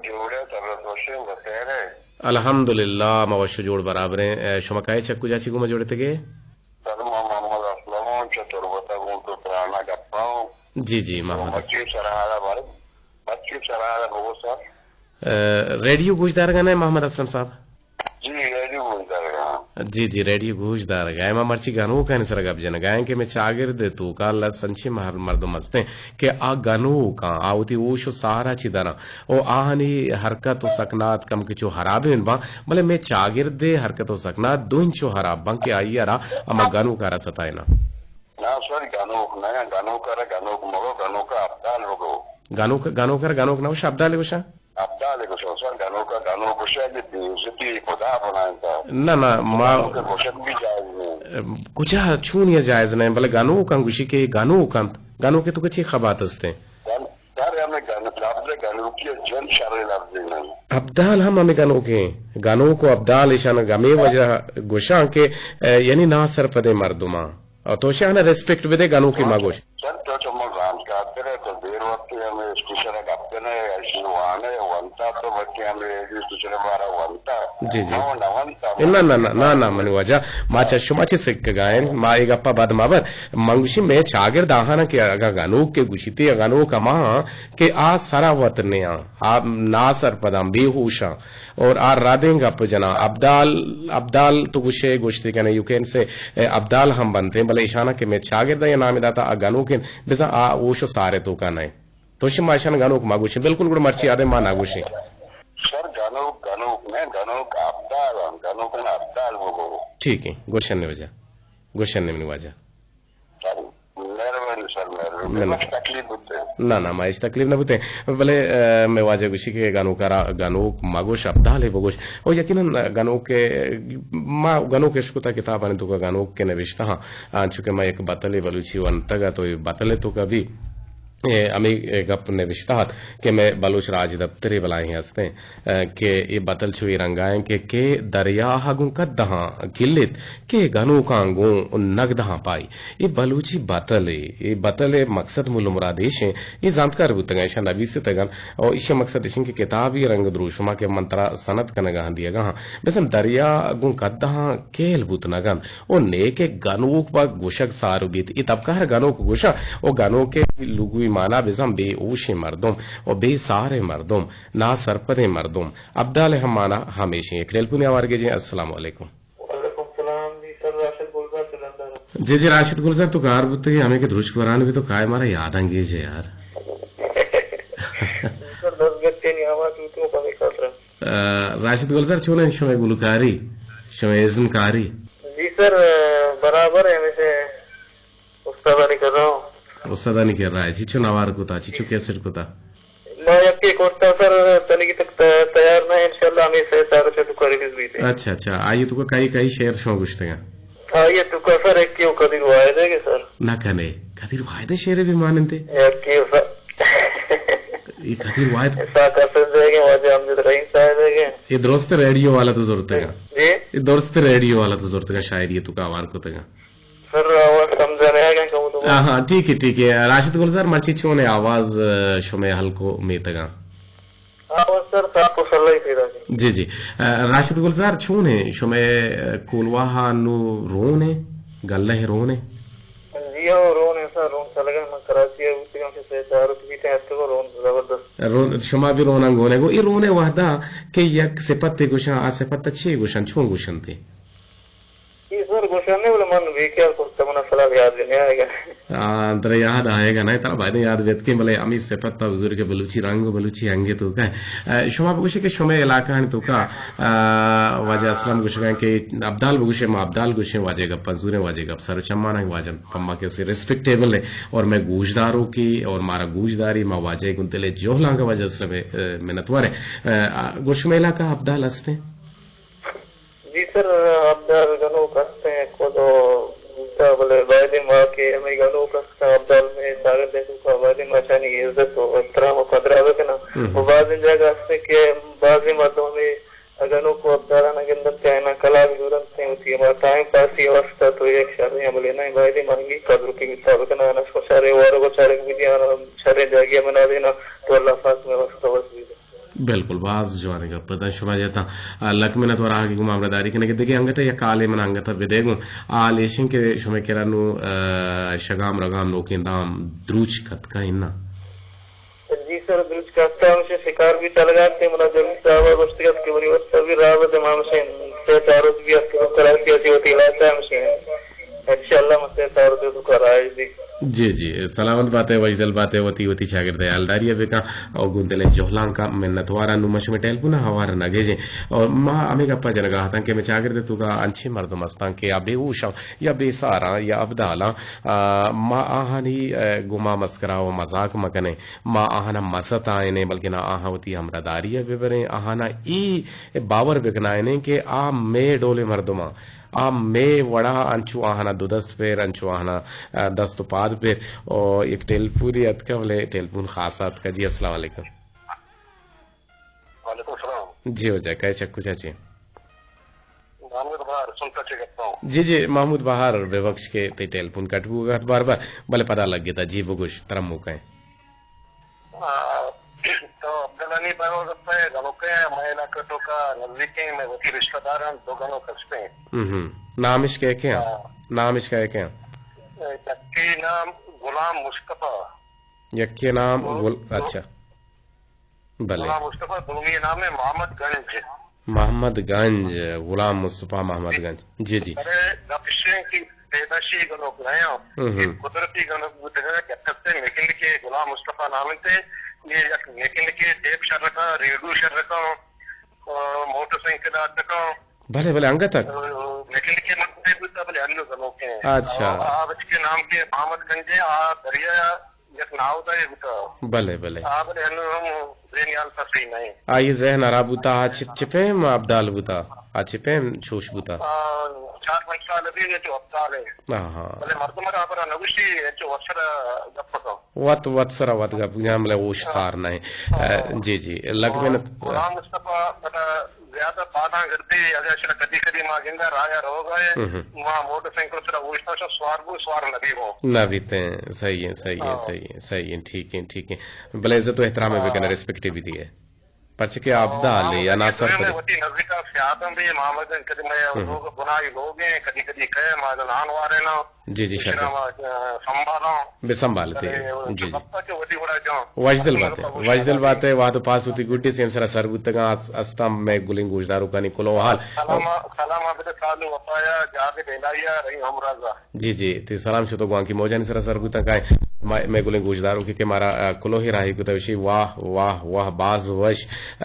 جوڑ ئے، طبیعت وش ئے، بخیر ئے؟ الحمدللہ، ما وش جوڑ برابر ایں۔ اے، شما کئے چہ کجا چی گوما جوڑتگے؟ سر، ما محمد اسلم آں، چہ تربت ءَ گوں تو تران ءَ گپ ءَ آں۔ جی، جی، محمد اسلم۔ مچی سرحال ءَ بارے، مچی سرحال ءَ بگو سر۔ اے، ریڈیو گوش دارگ ءَ نہ ئے محمد اسلم صاحب؟ جی، ریڈیو گوش دارگ ءَ آں۔ جی، جی، ریڈیو گوش دارگ ءَ۔ ما مرچی گنوکانی سر ءَ گپ جنگ ءَ ایں کہ مئے چاگرد ءِ توکا لس انچیں مہر مردم ہستیں کہ آ گنوک آں، آ وتی ہوش ءُ ساہر ءَ چہ دراں ءُ آہانی حرکت ءُ سکنات کمکے چو ہرابیں باں، بلے مئے چاگرد ءِ حرکت ءُ سکنات دوئیں چو ہراب باں کہ آئی ءَ را ہما گنوک ءَ را ستائیناں۔ نا سر، گنوک نہ، گنوک ءَ را گنوک مگو، گنوک ءَ ابدال بگو۔ گنوک، گنوک ءَ را گنوک نہ گوش، ابدال ءَ گوشاں۔ ابدال ءَ گوشاں سر، گنوک ءَ گنوک گوشے کہ بے عزتی خدا بنائیں تا۔ نہ، نہ، تو ما گنوک ءَ گوشگ بھی جائز نہیں۔ کجا چون یہ جائز نہیں، بلے گنوک ہم گوشی کہ گنوک انت۔ گنوک ءِ تو چی خبات ہستیں؟ گن-، سر ہمیں گن-، لفظ گنوکی جن شر لفظ نہیں۔ ابدال ہم ہمیں گنوک ہیں۔ گنوک و ابدال ایشان ہمیں وجہ گوشاں کہ، اے، یعنی ناسرپدیں مردماں۔ اور تو شان ریسپیکٹ بدے، گنوکی مگوش۔ سر، تو چمو زانتکار ترے، تو دیر وقت ہمیں اسٹیشن گپ کنے، ایشی وانے، ونتا تو بچے ہمیں ریڈیو اسٹیشن بارا ونتا۔ جی، جی۔ نہ، نہ، نہ، نہ، نہ، منی واجہ، ما چہ شما چی سکگائیں، ما اے گپا بد مبر۔ من گوشی، مئے چاگرد آہانا کہ اگاں گنوک کے گوشیتے، گنوک ہما کہ آ سرا وت نیاں، آ ناسرپداں، بے ہوشاں۔ اور آ ردیں گپ جناں۔ ابدال، ابدال تو گوشے، گوشتے کنے یوکین سے، اے، ابدال ہم بنتے، بلے ایشانا کہ مئے چاگرد یا نام داتا آ گنوکیں، بزاں آ ہوش و سارے توکا نئے۔ تو شما ایشان گنوک ما گوشیں، بالکل گڑا مرچی آدے ما نہ گوشیں۔ سر گنوک، گنوک نہ، گنوک ابدال ہم، گنوک نہ ابدال بگو۔ ٹھیک ہے، گوشن نے وجہ، گوشن نے منی واجہ۔ سر، مہربانی سر، مہربانی۔ منت۔ مش تکلیف بوتے۔ نہ، نہ، ما ہچ تکلیف نہ بوتے۔ بلے، اے، مئے واجہ گوشی کہ گنوکارا گنوک مگوش، ابدالے بگوش۔ او یقیناً گنوک، ما گنوک اشکتا کتابانی توکا گنوک کے نوشتہ ہاں۔ آنچو کہ ما یک بتلے بلوچی ونتگا تو یہ بتلے توکا بھی، اے، ہمیں، اے، گپ نوشتہ ہات کہ مئے بلوچ راج دپترے بلاہیں ہستیں۔ کہ اے بتل چو اے رنگا انت کہ، کہ دریاہ گوں قدہاں کلیت، کہ گنوکاں گوں نگدہاں پائی۔ اے بلوچی بتلے، اے بتل ءِ مقصد مول مراد ایش انت، اے زانتکار بوتگاں، ایشاں نبیستگاں، او ایشی مقصد ایش انت کہ کتابی رنگ دروشما کہ من ترا سند کنگا ہاں دیگا ہاں، مثلاً دریا گوں قدہاں کیل بوت نگن، او نیکہ گنوک با گوشگ سارو بیت۔ اے طبقہ را گنوک گوشاں، او گنوک ءِ لغوی مانا بزاں بے ہوشیں مردم، او بے ساریں مردم، ناسرپدیں مردم۔ ابدال ہم مانا ہمیشیں۔ یک ٹیلیفونی آوار گیجیں۔ السلام علیکم۔ وعلیکم السلام۔ جی سر، راشد گلزار چہ لندن۔ جی، جی، راشد گلزار تو کار بوتگے، ہمیں کہ دروشک وران بھی تو کائے مارا یاد انگیج ہے یار۔ سر، دست گچینی آواز تو تو پمے خاطر۔ آ، راشد گلزار، چون انت شمئے گلوکاری، شمئے ازمکاری؟ جی سر، برابر ہے، ہمیشہ استادانی کرا۔ استادانی کرا ہے، چیچو نوار کتا، چیچو کیسٹ کتا؟ ما یکے کرتا سر، تنیگی تک ت-، تیار نہ، انشاءاللہ ہمیں سے تارو چہ تو ریلیز بیتے۔ اچھا، اچھا، آئیے تو کئی، کئی شعر شما گوشتگا؟ آئیے تو کا سر، ایک کیو قدیر واحد ہے کہ سر؟ نہ کنے، قدیر واحد شعر بھی ماننتے؟ ایک کیو سر۔ یہ قدیر واحد۔ سا قصد دے گے، واجہ امجد رحیم صاحب دے گے۔ یہ درست ریڈیو والا تو زورتگا۔ جی؟ یہ درست ریڈیو والا تو زورتگا، شاید یہ تو کا آوار کتگا۔ سر، آواز سمجھا نہیں آگا کہ وہ تو ہاں، ہاں، ٹھیک ہے، ٹھیک ہے۔ راشد گلزار، مرچی چون ہے آواز، آ، شمے ہلکو میتگا؟ آواز سر، صاف و سلائی پیدا کی۔ جی، جی۔ آ، راشد گلزار، چون ہے شمے، آ، کولواہا نو رون ہے، گلہ رون ہے؟ جی ہاں، رون ہے سر، رون چلگا، من کراچی ہے، اسی ہم سے سے چار روز بیتے ہیں، تو رون زبردست۔ رون، شما بھی رونا گونے گو، یہ رونے وحدا کہ یک صفت گوشاں، آ صفت چی گوشاں، چون گوشنتے؟ اے سر گوشاں نہ، بلے من بے خیال کرتا، من اصلا یاد بھی نہیں آئے گا۔ آ، ترا یاد آئے گا نا، ترا باید یاد بیت کہ بلے ہمیں صفت تا حضور کے بلوچی رنگ و بلوچی انگے تو کا۔ آ، شما بگوشے کہ شما علاقہ ہیں تو کا، آ، واجہ اسلم گوشگا کہ ابدال بگوشے، ما ابدال گوشیں، واجہ گپ، زوریں واجہ گپ، سر چمان ہیں واجہ پما کیسے ریسپیکٹیبل ہے اور میں گوشداروں کی اور مارا گوشداری، ما واجہ گن دل جوہلاں کا واجہ اسلم، آ، منتوار ہے۔ آ، گوشم علاقہ ابدال ہستے؟ جی سر، ابدال گنوک ہستیں خود و بوتا، بلے بایدیں ما کہ ہمے گنوک ہستاں، ابدال مئے چاگردے توکا بایدیں ما چانی عزت و احترام و قدرا بکناں۔ ہم۔ و بازیں جاگہ ہستیں کہ بازیں مردم ہمے گنوک و ابدالانا گندنت کہ آیانا کلاگ زورنت، وتی ہما ٹائم پاسی واسطہ تو یک شریں عملے نہ، بایدیں ما ہنگی قدر و قیمتا بکناں، آیانا شریں وارگ و چارگ بدیاں، آیانا شریں جاگہا بنا دیناں، تو اللہ پاک مئے واسطہ وس بیت۔ بالکل، باز جوانیں گپ ات۔ شما جتا، آ، لک منت وراہگی گوں ہمراہداری کنگے۔ دگہ انگت یک حالے من انگت بدے گوں۔ حال ایشیں کہ شمئے کرا نو، آ، شگام رگام نوکیں دام دروچ کتکا اناں؟ جی سر، دروچ کتکا، ہمشہ شکار بھی چلگا تے، منا جلدی صاحبا گوشتگ ات کہ منی واسطہ بھی راہ بدے، ما ہمشہ سے چار روچ بھی ات کہ کراچی ءَ چہ وتی علاقہ ہمشہ۔ انشاءاللہ، من سئے سال دے تو کرائے دی۔ جی، جی، سلامت بات ئے، وشدل بات ئے، وتی، وتی چاگرد ءِ حیالداری ءَ بکن۔ او گوں دل ءِ جہلانک ءَ منتوار آں۔ نوں ما شمئے ٹیلیفون ءِ ہوار ءَ نہ گیجیں۔ او ما ہمے گپ ءَ جنگ ءَ اتاں کہ مئے چاگرد ءِ توکا انچیں مردم استاں کہ یا بے ہوش آں، یا بے سار آں، یا ابدال آں۔ آ، ما آہانی، آ، گوما مسکرا و مزاک مکنیں۔ ما آہانا مہ ستائینیں، بلکنا آہاں وتی ہمراہداری ءَ ببریں۔ آہانا اے باور بکنائینیں کہ آ مئے ڈولیں مردم آں۔ آ مئے وڑا انچو آہانا دو دست پر، انچو آہانا، آ، دست و پاد پر۔ او یک ٹیلیفونے اتکا، بلے ٹیلیفون خاص اتکا۔ جی، السلام علیکم۔ وعلیکم السلام۔ جی واجہ، کئے چہ کجا چے؟ محمود بہار، سنٹر چہ گپاں۔ جی، جی، محمود بہار، ببخش کہ تئی ٹیلیفون کٹ بوگا ات بار بار، بلے پدا لگتا۔ جی بگوش، ترا موقع ایں۔ آ، تو عبدالغنی بارو گپ ئے، گنوکے ئے، مئے علاقہ توکا نزدیکیں، مئے وتی رشتہ دار انت، دو گنوک ہستیں۔ ہم ہم۔ نامش کئے کئے آں؟ ہاں۔ نامش کئے کئے آں؟ یکے نام غلام مصطفی۔ یکے نام تو، گل-، تو اچھا۔ بلے۔ غلام مصطفی، دومی نام ہے محمد گنج۔ محمد گنج، غلام مصطفی محمد گنج۔ جی، جی۔ ارے، گپ اش انت کہ پیدائشی گنوک نہ آں۔ ہم ہم۔ قدرتی گنوک بوتگ، یک کسے میکینک ئے، غلام مصطفی نام انت، اے یک میکینک ئے، ٹیپ شر کنت، ریڈیو شر کنت، آ، موٹر سائیکل آ کنت۔ بلے، بلے، انگت ءَ۔ آ، میکینک ئے مکتب بوتا، بلے انو گنوک ئے۔ اچھا۔ آ، آ بچکے نام کہ محمد گنج ئے، آ دریا یک ناودا ئے بوتا۔ بلے، بلے۔ آ بلے انو ہم ذہن حال صحیح نہ ایں۔ آئی ذہن ہراب بوتا، آ چہ، چہ پیم ابدال بوتا؟ آ چہ پیم چوش بوتا؟ آ، چار پنچ سال ابھی انچو ابدال ئے۔ ہاں، ہاں۔ بلے مردم را ہبرا نہ گوشی، انچو وت سرا گپ کن۔ وت، وت سرا وت گپ کن، بلے ہوش سار نہ ایں۔ ہاں۔ آ، جی، جی، لگ محنت۔ غلام مصطفی پدا زیادہ پاداں گردی، اگہ اشرا کدی کدی ما گنداں راہ ءَ روگ ءَ، ہم ہم۔ ما موٹر سائیکل سرا اوشتاں، شو سوار بو، سوار نہ بی بو۔ نہ بیتیں، صحیح ایں، صحیح ایں، ہاں۔ صحیح ایں، صحیح ایں، ٹھیک ایں، ٹھیک ایں۔ بلے عزت و احترام ءَ بکن، ہاں۔ ریسپیکٹ بی دیئے۔ پرچہ کہ ابدال ئے یا ناصر پدے۔ وتی نزدیک ءَ سیاداں بی، ما مزن کدی مئے ہم ہم۔ لوگ بنائی لوگ ایں، کدی کدی کئے ما نان وارے نا۔ جی، جی، شکر۔ ما، آ، سنبھالاں۔ بے سنبھالتے۔ بلے جی، جی۔ گپا کہ وتی وڑا جان۔ وشدل بات ئے، وشدل بات ئے، وہد و پاس وتی گڈی سیم سرا سر بوتگاں، اس-، استاں مئے گلیں گوشداروکانی کلوہ حال۔ سلام، سلام عبد سالو وفایا، جاوید الہیا، رحیم ہمرازا۔ جی، جی، تئی سلام شتو گوانکی موجانی سرا سر بوتاں کائیں۔ مئے، مئے گلیں گوشداروکے کہ مارا، آ، کلوہے راہی کتا، وشی واہ، واہ، واہ، باز وش، آ،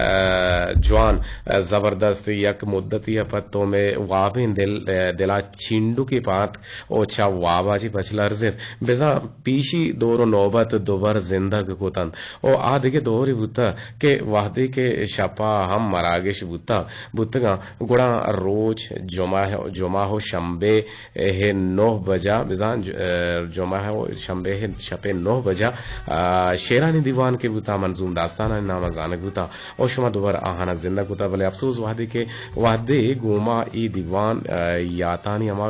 جوان، آ، زبردست، یک مدتی ءَ پد تو مئے وابیں دل، آ، دلا چینڈکے پات۔ او چہ وابا چہ پچ لرزت۔ بزاں پیشی دور و نوبت دوبر زندگ کتنت۔ او آ دگہ دورے بوتہ کہ وہدے کہ شپا ہم مراگش بوتہ، بوتگاں، گڑا روچ جمعہ، جمعہ و شنبے ءِ نہ بجا، بزاں ج-، جمعہ و شنبے ءِ شپے نہ بجا، آ، شعرانی دیوان کہ بوتہ، منظوم داستانانی نام ءَ زانگ بوتہ۔ او شما دوبر آہانا زندہ کتا، بلے افسوس وہدے کہ وہدے گوما اے دیوان، آ، یاتانی ہما،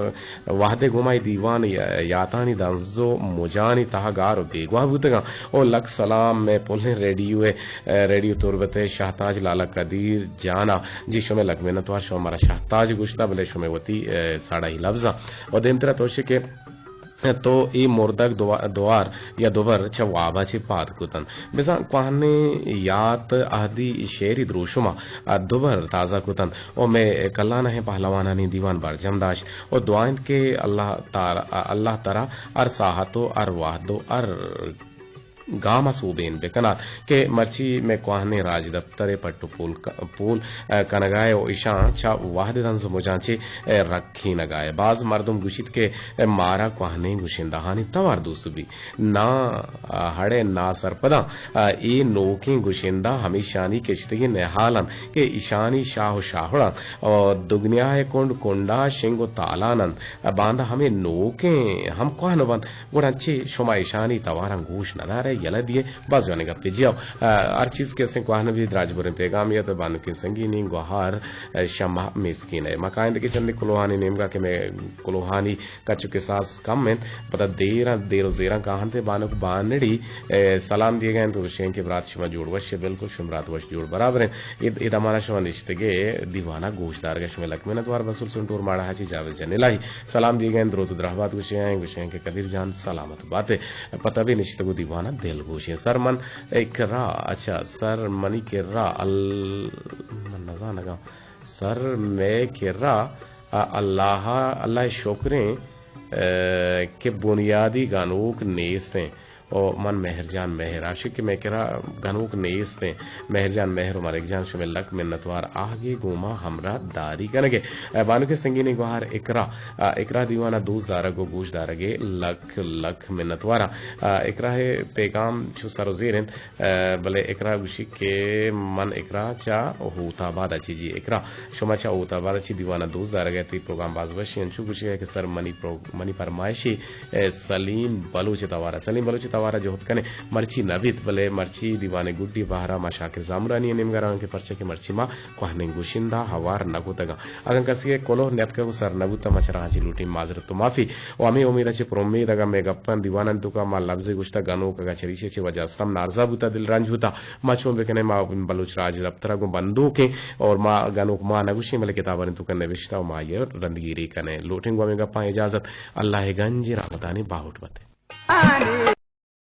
وہدے گوما اے دیوان یا-، یاتانی دنز و مجانی تہا گار و بیگواہ بوتگاں۔ او لک سلام مئے پلیں ریڈیو ءِ، آ، ریڈیو تربت ءِ شہتاج لالا قدیر جانا۔ جی شمئے لک منتوار، شما مارا شہتاج گوشتا، بلے شمئے وتی، آ، ساڑائی لبزاں۔ او دیمترا تو شے کہ تو اے مردگ دوا-، دوار یا دوبر چہ وابا چہ پاد کتنت۔ بزاں کوہنیں یات اہدی شعری دروشما دوبر تازہ کتنت و مئے کلانہیں پہلوانانی دیوان برجم داشت و دعا انت کہ اللہ تار-، اللہ ترا ہر ساہت و ہر وہد و ہر گام ءَ سوبین بکنات کہ مرچی مئے کوہنیں راجدپتر ءِ پٹ و پول ک-، پول، آ، کنگا ءَ و ایشاں چہ وہد ءِ دنز و مجاں چہ، آ، رکینگا ءَ۔ باز مردم گوشیت کہ، آ، مارا کوہنیں گشندہانی توار دوست بی۔ نا، آ، ہڑے نا سرپداں، آ، اے نوکیں گشندہ ہمیشانی کشتگیں نہال انت کہ ایشانی شاہ و شاہڑاں و دگنیا ءِ کنڈ کنڈا شنگ و تالان انت۔ آ، باندا ہمے نوکیں ہم کوہن بنت۔ گڑا چے شما ایشانی تواراں گوش نہ دارئے، یلہ دیئے؟ باز جوانیں گپے۔ جی ہو، آ، ہر چیز کہ استیں کوہن بی، دراج بریں پیغامے ات، بانکیں سنگینی گوہار، آ، شمع مسکین ءِ۔ ما کائیں دگہ چندے کلوہانی نیمگا کہ مئے کلوہانی کچ و کساس کم انت، پدا دیراں، دیر و زیراں کاہنت۔ بانک بانڑی، آ، سلام دیگا انت، گوشیں کہ برات شما جوڑ وش، بالکل شما برات وش جوڑ برابر انت۔ اے، اے دمانا شما نشتگے دیوانا گوش دارگا، شما لک منت وار۔ بسول سنٹور ماڑا ہچی جاوید جان الہی سلام دیگا انت، دروت و درہبات گوشگا انت، گوشگا انت کہ قدیر جان سلامت بات ئے۔ پہ تبے نشتگ و دیوان ءَ دل گوش انت۔ سر من ءِ کرا، اچھا، سر منی کرا ال-، من نزانگاں۔ سر مئے کرا، آ، اللہ، اللہ ءِ شکریں۔ کہ بنیادی گنوک نیست ایں۔ او من مہر جان مہر، عاشق کہ مئے کرا گنوک نیست ایں۔ مہر جان مہر و ملک جان شمئے لک منتوار، آہگے گوما ہمراہ داری کنگے۔ اے بانک سنگینیں گوہار اقرا، آ، اقرا دیوانا دوست دارگ و گوش دارگے لک لک منتوارا۔ آ، اقرا پیغام چو سر و زیر انت۔ آ، بلے اقرا گوشی کہ من اقرا چا ہوت آباد ء چی جی اقرا۔ شما چہ ہوت آباد ء چہ دیوان ء دوست دارگ ء تی پروگرام باز وشی انچو گوشگ ء کہ سر منی پرو-، منی پرمائشی، اے، سلیم بلوچ ء توار ء۔ سلیم بلوچ ء توار ء جہد کنے مرچی نہ بیت، بلے مرچی دیوان ء گڈی بہر ء ما شاکر زامرانی ء نیمگ ء روان کہ پرچہ کہ مرچی ما کوہنیں گشندہ ہوار نہ کتگ آں۔ اگاں کسی ء کلوہ نیتکگ و سر نہ بوتگ، ما چراہاں چی لوٹیں معذرت و معافی۔ و ہمے امید ء چہ پر امید اگاں مئے گپاں دیوانانی توکا ما لبزے گوشتگ گنوک اگاں چریشی چہ وجہ ء ستم نارزا بوتگ، دل رنج بوتگ۔ ما چون بکنیں، ما بلوچ راج دپتر ء گوں بندوک ایں اور ما گنوک ما نہ گوشیں، بلے کتابانی توکا نبشتہ و ما آئی ء رندگیری کنیں۔ لوٹیں گوں ہمے گپاں اجازت، اللہ ء گنجیں رحمتانی باہوٹ بات۔